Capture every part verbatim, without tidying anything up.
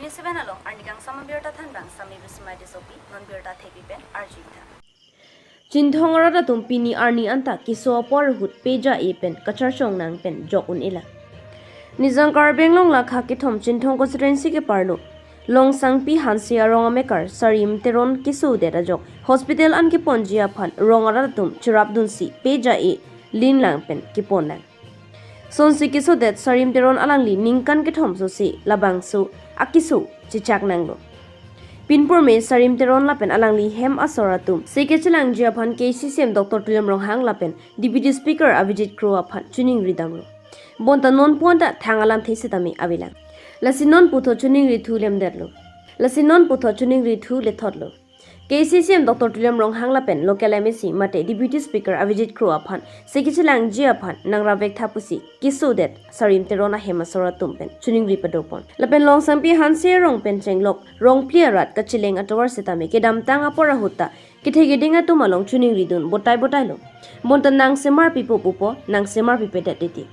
Seven along arni kangsam abirta thanbang Sami Bismai Tissopi, non birta thepi pen arjuitha. Chinthong arat atum pini arni anta keso apor ahut peja-e pen kacharchong nang pen jok un-elang. Nijang Karbi Anglong lakha kethom Chinthong constituency keparlo Longsangpi Hanse arong amekar Sarim Teron kesodet ajok hospital an keponji aphan rong arat atum cherapdunsi peja-e linlang pen kepon nang. Sonsi kesodet Sarim Teron alangli ningkan kethom sose labangso akeso chechak nanglo. Pinpurme Sarim Teron lapen alangli hem asor atum se kechelangji aphan K C C M Doctor Tuliram Ronghang lapen Deputy Speaker Abhijit Kro aphan chiningri damlo. Bonta non puan ta thang alamthe setame avelang. Lasi non puthot chiningri thu lemdetlo. Lasi non puthot chiningri thu lethotlo. K C C M Doctor Tuliram Ronghang lapen local M A C mate Deputy Speaker Abhijit Kro aphan se kechelangji aphan nangrap vektha pusi kesodet Sarim Teron ahem asor atum pen chiningri padopon. Lapen Longsangpi Hanse arong pen chenglok rong phli arat kacheleng atovar setame kedamtang apor ahut ta kethe keding atum along chiningri dun botai botailo. Bonta nangsemar pipo pupo, nangsemar pipedet titi.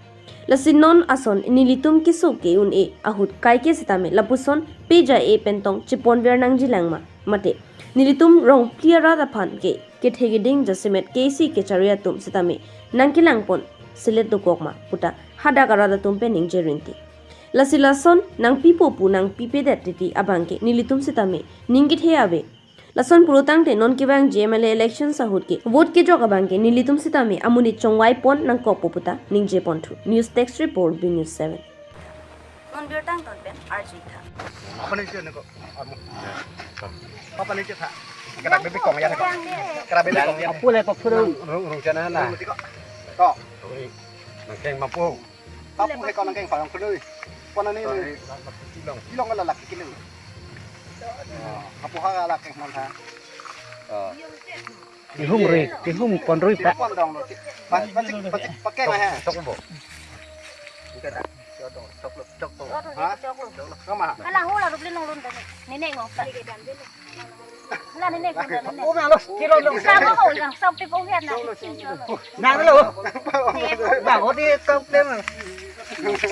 Lasi non ason nelitum keso ke-un-e ahut kaike setame lapuson peja-e pen tong cheponver nangjilang ma, mate nelitum rong phli arat aphan ke kethe keding jasemet K C kachari atum setame nangkelangpon selet dokok ma puta hadak arat atum pen ningje rinti. Lasi lason nangpipo pu nangpipedet titi abang ke nelitum setame ning kethe ave. Lason pulo tangte non kevangji M L A election ahut ke vote kejok abang ke nelitum setame amonit chongvaipon nangkokpo puta ningjeponthu. News Desk Report, B News seven. Non birta angton pen arjuitha. Apa ni sih, niko? Apa ni sih, tha? Kena bebek kong ya, niko. Kena bebek kong ya. Apu le, apu le. Rung, rung, rung, jana na. Rung, tiko. Tok. Nangkeng mampu. Apu he kau nangkeng parang kedui. Pona ni. Sorry, ni. Kilong. Kilong ala laki kilong. Apu ha ala keng man ha. Kihum rui, kihum pon rui ta. Pon dong lo. Pas, pas, pas, pakai lah ha. Chok bo. Bukan dah. Chok lo, chok lo. Ha? Kama. Ala hula rubli nong lun tadi. Nenek ngok. Hala nenek, hala nenek. Oh, malos, kilo dong. Sama ko yang sampai ko hian na. Nang lo. Bang, oh, di kau klem. Bukan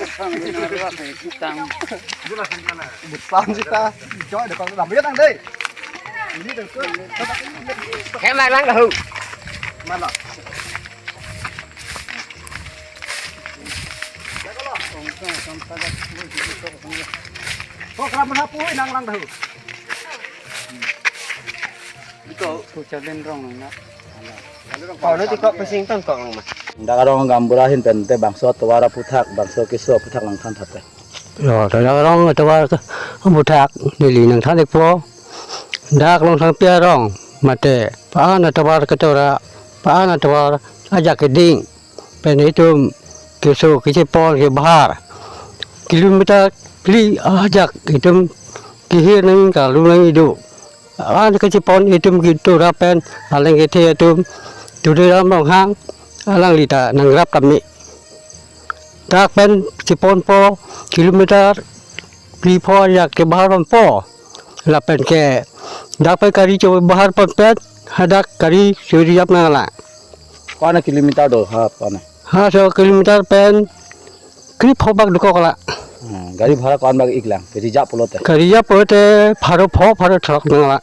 sih ta. Joy deh, kalau lambat nang deh. Ini deh. Kayak malang dah. Mana? Kok kerap mana pui nang lang dah. Ito. Ito, Chaden rong na. Kau nanti kok pesing tang kok ma. Dak arong gaonbura ahin pen te bangso atovar aphuthak, bangso keso aphuthak nangthan thap te. Yo, dak arong atovar aphuthak neli nangthan-ikpo. Dak Longsangpi arong mate pa-an atovar ketora, pa-an atovar ajak keding pen itum keso kechepon ke bahar kilometer phli ajak itum kehir nang kalu nang idu. An kachepon itum ketura pen aleng kethe atum Tuliram Ronghang alangli ta nangrap kami. Dak pen cheponpo kilometer phli pho ajak kebahar ponpo. Lapen ke dak pen kari cho bahar pon pen hadak kari chori jap nanglang. Ko-an kilometer do ha ko-an? Ha, so kilometer pen kri pho bak dokok la. Hmm, gari bhara ko-an bak iklang, ke rijak pulote? Ke rijak pulote pharo pho, pharo throk nang la.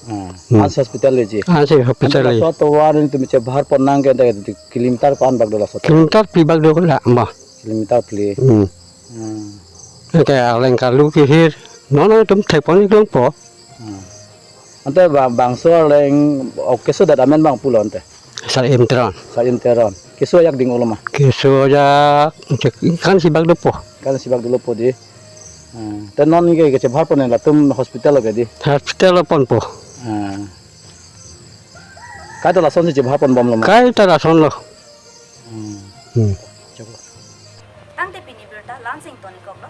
Hmm. Hmm. Ansi hospital le ji? Ansi hospital le. Laso atovar netum chebahar pon nang ke ante kilometer ko-an bak do laso? Kilometer phli bak do la ma. Kilometer phli. Hmm. Hmm. Ke aleng kalu kehir. Non non itum thekpon-ik longpo. Hmm. Ante bang, bangso aleng, o, kesodet amen bang pulo ante? Sarim Teron. Sarim Teron. Keso ajak ding-olo ma? Keso ajak, cek, kan si bak dopo. Kan si bak dopo di. Hmm. Te non ke, kechebahar pon latum hospital lo ke di? Hospital lo ponpo. Hmm. Kaita lason si chebahar ponbomlo ma? Kaita lason lo. Hmm. Hmm. Tangte pini birta la-ansi ington-ikkoklo.